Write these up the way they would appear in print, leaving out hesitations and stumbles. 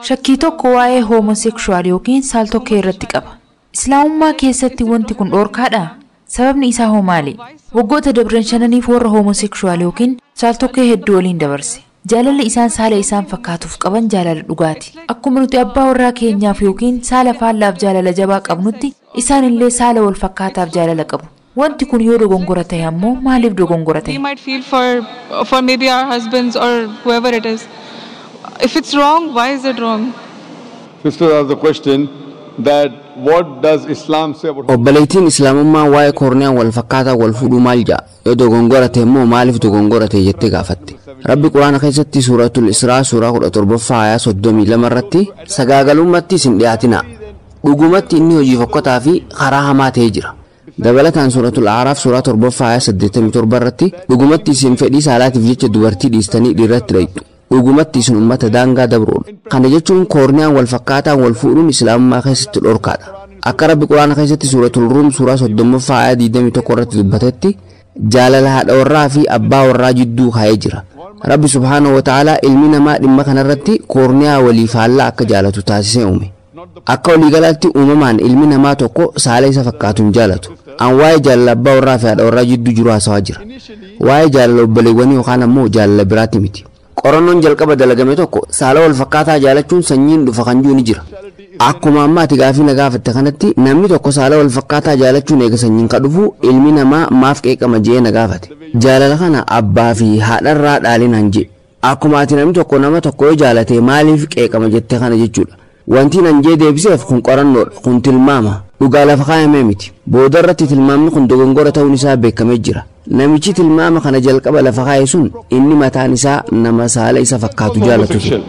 Shakkii tokko waa'ee homosexual yookiin saaltokkee irratti qaba. Islaamummaa keessatti wanti kun dhoorkaadhaa? Sababni isaa hoo maali? Waggoota dabran shananiif warra homosexual yookiin saaltokkee hedduu waliin dabarse. Jaalalli isaan saala isaan fakkaatuuf qaban jaalala dhugaati. Akkuma nuti abbaa warraa keenyaaf yookiin saala faallaaf jaalala jabaa qabnutti isaan illee saala wal fakkaataaf jaalala qabu. Wanti kun yoo dogongora ta'e ammoo maaliif dogongora We ta'e? might feel for maybe our husbands or whoever it is. If it's wrong, why is it wrong? Sister asked the question that what does Islam say about Obboleettiin Islaamummaa waa'ee koorniyaan wal fakkaataa wal fuudhuu maal ja'a? Yoo dogongora ta'e immoo maaliif dogongora ta'e jettee gaafatte. Rabbi Quraana keessatti Suuratul Israa suuraa 17ffaa aayaa 32 irratti, "Sagaagalummaatti isin dhiyaatina. Dhugumatti inni hojii fokkotaa fi karaa hamaa ta'ee jira." Dabalataan Suuratul Aaraaf suuraa 7ffaa aayaa 87 irratti, "Dhugumatti isin fedhii saalaatiif jecha dubartii dhiistanii dhiirratti dhayxu. Dhugumatti isin ummata daangaa dabroodha." Kana jechuun koorniyaan wal fakkaataan wal fuudhuun Islaamummaa keessatti dhorkaadha. Akka Rabbi Quraana keessatti Suuratul Ruum suuraa 30ffaa aayaa 21 irratti dubbatetti, jaalala haadha warraa fi abbaa warraa jidduu kaa'ee jira. Rabbi subhaanahu wa ta'aalaa ilmi namaa dhimma kanarratti koorniyaa walii faallaa akka jaalatu taasisee uume. Akka waliigalaatti uumamaan ilmi namaa tokko saala isa fakkaatu hin jaalatu. An waa'ee jaalala abbaa warraa fi haadha warraa jidduu jiru haasawaa jira. Waa'ee jaalala obboleewwanii yookaan ammoo jaalala biraatti miti. Qorannoon jalqaba dalagame tokko saala wal fakkaataa jaalachuun sanyiin dhufa kan jiru ni jira. Akkuma amma ati gaafii na gaafatte kanatti, namni tokko saala wal fakkaataa jaalachuun eega sanyiin ka dhufu ilmi namaa maaf qeeqama je'ee na gaafate. Jaalala kana abbaa fi haadharraa dhaalinaan je'e. Akkuma ati namni tokko nama tokko yoo jaalate maaliif qeeqama jette kana jechuudha. Wanti nan jee deebiseef kun qorannoodha, kun tilmaama. Dhugaa lafa kaayamee miti. Booda irratti tilmaamni kun dogongora ta'uun isaa beekamee jira. Namichi tilmaama kana jalqaba lafa kaaye sun inni mataan isaa nama saala isa fakkaatu jaalatu ture.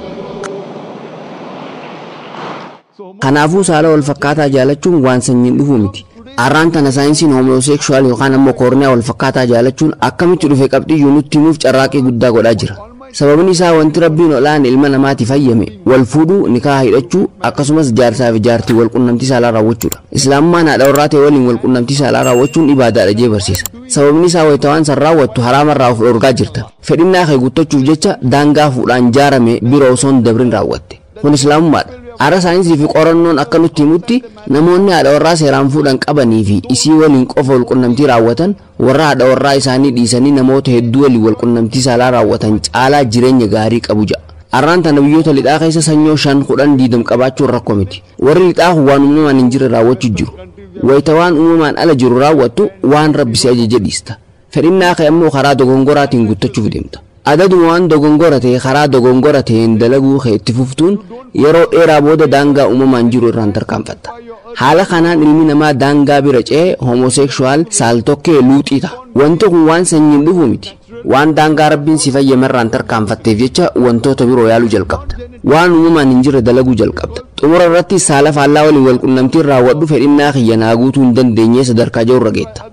Kanaafuu saala wal fakkaataa jaalachuun waan sanyiin dhufuu miti. Arraan tana saayinsiin homosexual yookaan ammoo koorniyaa wal fakkaataa jaalachuun akkamitti dhufe qabxiyyuu nutti himuuf carraaqqii guddaa godhaa jira. Sababni isaa wanti Rabbiin ol'aan ilma namaatiif hayyame wal fuudhuu, nikaa hidhachuu, akkasumas jaarsaa fi jaartii wal qunnamtii saalaa raawwachuudha. Islaamummaan haadha warraa ta'e waliin wal qunnamtii saalaa raawwachuun ibaadaadha jee barsiisa. Sababni isaa wayita waan san raawwattu haraamarraa of dhorkaa jirta. Fedhinnaa kee guuttachuuf jecha daangaa fuudhaan jaarame bira osoo hin dabrin raawwatte. Kun Islaamummaadha. Har'a saayinsii fi qorannoon akka nutti himutti, namoonni haadha warraa seeraan fuudhan qabanii fi isii waliin qofa wal qunnamtii raawwatan warra haadha warraa isaanii dhiisanii namoota hedduu waliin wal qunnamtii saalaa raawwatan caalaa jireenya gaarii qabu ja'a. Arraan tana biyyoota lixaa keessa sanyoo 5, 10, 20 qabaachuun rakkoo miti. Warri lixaa kun waan uumamaan hin jirre raawwachuu jiru. Wayita waan uumamaan ala jiru raawwattu waan Rabbi si ajaje dhiista. Fedhinnaa kee ammoo karaa dogongoraatiin guuttachuuf deemta. Adaduma waan dogongora ta'e karaa dogongora ta'een dalaguu kee itti fuftuun yeroo dheeraa booda daangaa uumamaan jiru irraan tarkaanfatta. Haala kanaan ilmi namaa daangaa bira ce'ee homosexual, saaltokkee, luuxii ta'a. Wanti kun waan sanyiin dhufu miti. Waan daangaa Rabbiin si fayyamerraan tarkaanfatteef jecha wantoota biroo yaaluu jalqabda. Waan uumamaan hin jirre dalaguu jalqabda. Xumura irratti saala faallaa waliin wal qunnamtiin raawwadhu fedhinnaa kiyya naa guutuu hin dandeenye sadarkaa jiru geetta.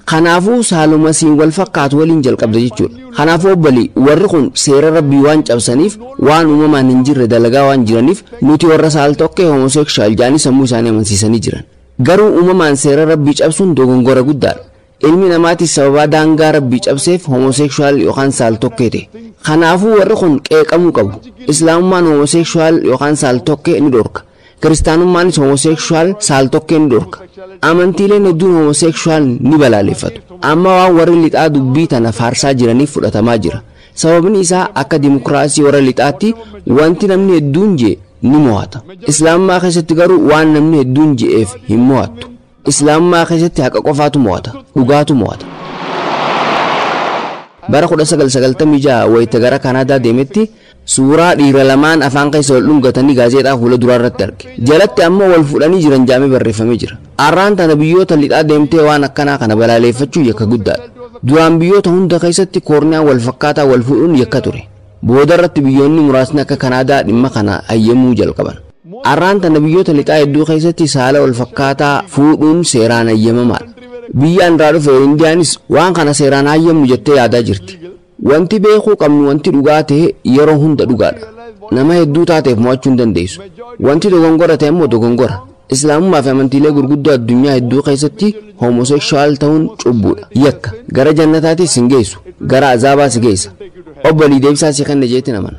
Kanaafuu saaluma siin wal fakkaatu waliin jalqabda jechuudha. Kanaafuu obbolii, warri kun seera Rabbii waan cabsaniif, waan uumamaan hin jirre dalagaa waan jiraniif, nuti warra saaltokkee homosexual jedhanii sammuu isaanii amansiisanii jiran. Garuu uumamaan seera Rabbii cabsuun dogongora guddaadha. Ilmi namaatis sababaa daangaa Rabbii cabseef homosexual yookaan saaltokkee ta'e. Kanaafuu warri kun qeeqamuu qabu. Islaamummaan homosexual yookaan saaltokkee ni dhorka. Kiristaanummaanis homosexual, saaltokkee ni dhorka. Amantiileen hedduun homosexual ni balaaleffatu. Amma waan warri lixaa dubbii tana faarsaa jiraniif fudhatamaa jira. Sababni isaa akka dimokiraasii warra lixaatti wanti namni hedduun jee ni mo'ata. Islaamummaa keessatti garuu waan namni hedduun je'eef hin mo'attu. Islaamummaa keessatti haqa qofaatu mo'ata, dhugaatu mo'ata. Bara 1996 wayita gara Kanaadaa deemetti suuraa dhiira lamaan afaan keessa wal dhungatanii gaazexaa fuula duraa irratti arge. Jalatti ammoo wal fuudhanii jiran jaamee barreeffamee jira. Arraan tana biyyoota lixaa deemtee waan akkanaa kana balaaleffachuu yakka guddaadha. Duraan biyyoota hunda keessatti koorniyaan wal fakkaataa wal fuudhuun yakka ture. Booda irratti biyyoonni muraasni akka Kanaadaa dhimma kana hayyamuu jalqaban. Arraan tana biyyoota lixaa hedduu keessatti saala wal fakkaataa fuudhuun seeraan hayyamamaadha. Biyya irraa dhufe Indiyaanis waan kana seeraan hayyamnu jettee yaadaa jirti. Wanti beekuu qabnu, wanti dhugaa ta'e yeroo hunda dhugaadha. Nama hedduu taateef mo'achuu hin dandeessu. Wanti dogongora ta'e immoo dogongora. Islaamummaa fi amantiilee gurguddoo addunyaa hedduu keessatti homosexual ta'uun cubbuudha. Yakka. Gara jannataatis hin geessu. Gara azaabaa si geessa. Obbolii, deebisaa si kenna jeetti namana.